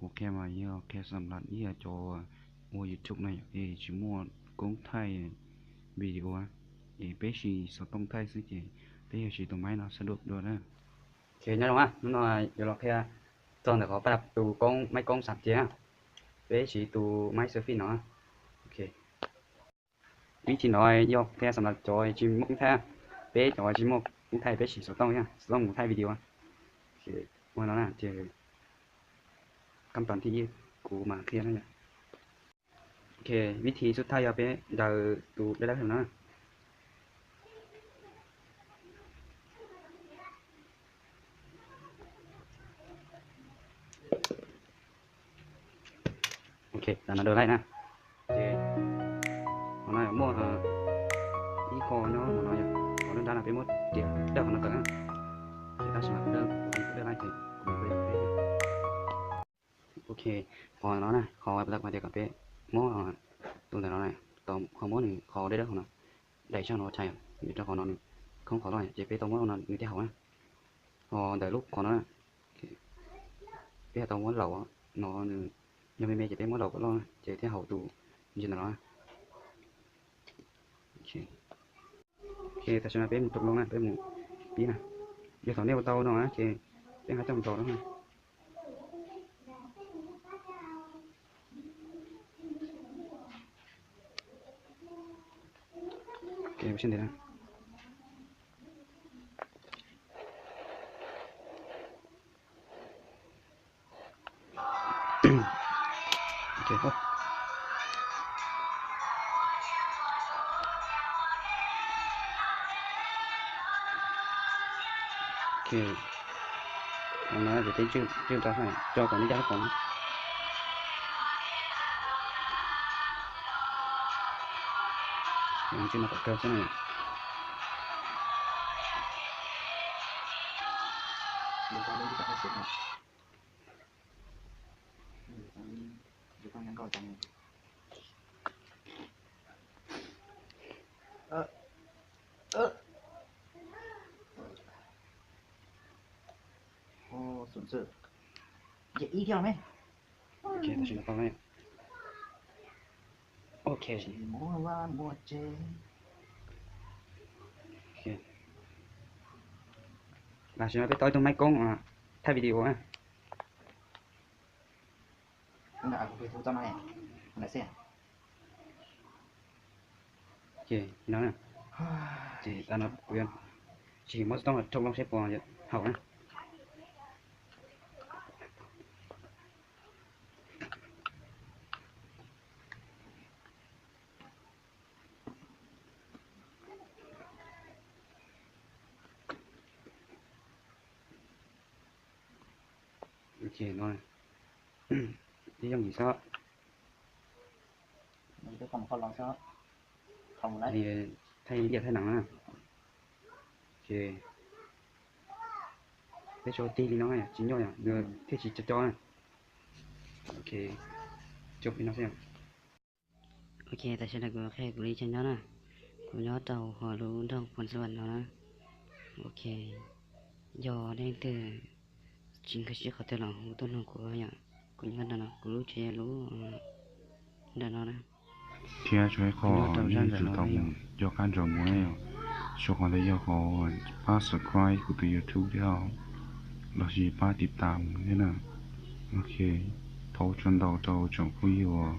Kuv qhia mas yog qhia xam las ib yam cov ua YouTube no yom, es tsis muaj koob thaij video, es peb siv xov tooj thaij xwb ces peb yog siv tus maib no xab dua dua na. Ok, nyob zoo na, hnub no yuav los qhia txog ntawm qhov pab tus koob maib koob xam tias peb siv tus maib xav fij no. Ok, vib thib no yog qhia xam las cov tsis muaj koob thaij, peb cov tsis muaj koob thaij peb siv xov tooj, xov tooj mus thaij video. Ua no na ces khab tom thib ib kuv mam qhia na yom. Ok, vib thib xub thawj yog peb daws tus dawb dawb no na. Ok, tam no daws laij na. Ces qhov no muaj ib qho nyob hauv no yom, qhov dawb dawb no peb muab riam dawb qhov no tawm na. Ces tab sis mas dawb, dawb laij ces kuv peb Ok, qhov no na, qhov lawv hais tias kom peb muab tus ntawm no na, tau ho muab nws qhov dawb dawb hauv no daim sab no tshais, vim rau qhov no nws khoob qhov loj ces peb tau muab no nws thiaj haum na. Ho ntawm lub qhov no na, peb tau muab laum no, nws yog me me ces peb muab laum kom loj na ces thiaj haum tus ntsis ntawm no na. Ok, tam sim no peb mus rau loo na, peb mus pib na. Yog thaum nej ua tau no na ces peb ho coj mus ntaus no na. Ok, ua siab ntev na. Ok, no ces peb tswj rau, tso kom nej coj los pom na. Tswj no kom kawg xwb na. Ok, tam sim no tau na. Ok. Tam sim no peb tau ib tug maib koob thaij video na. Ces no, ces tas no kuv yuav tsis muab xov tooj rau loo seb puas haum na. Ces no ib yooj yim xwb, thaij liaj thaij nam na. Ces peb tso tig li no tsis nyuaj yom, nws thiaj tsis co co na. Ok, cov peb no xwb. Ok, tam sim no kuv qhia kuv li cas nyob na. Kuv nyob rau hauv lub nroog Phoos Luam no na. Ok, yog leej twg tsis nkag siab qhov twg los hu tuaj nug kuv yom. Kuv nyob ntawm no, kuv lub tsev lub ntawm no na. Thiab tso ib qho nej yuav tsum tau mus nco qab ntsoov mus na yom. Sau qhov ntawd yog qhov pab subscribe kuv tus YouTube thiab, los sis pab tiv tas mus thiab na. Ok, thov ua tsaug ntau rau tsoom phooj ywg uas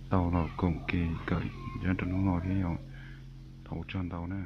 tau los koom kev kawm nyob rau hnub no thiab yom. Thov ua tsaug ntau na.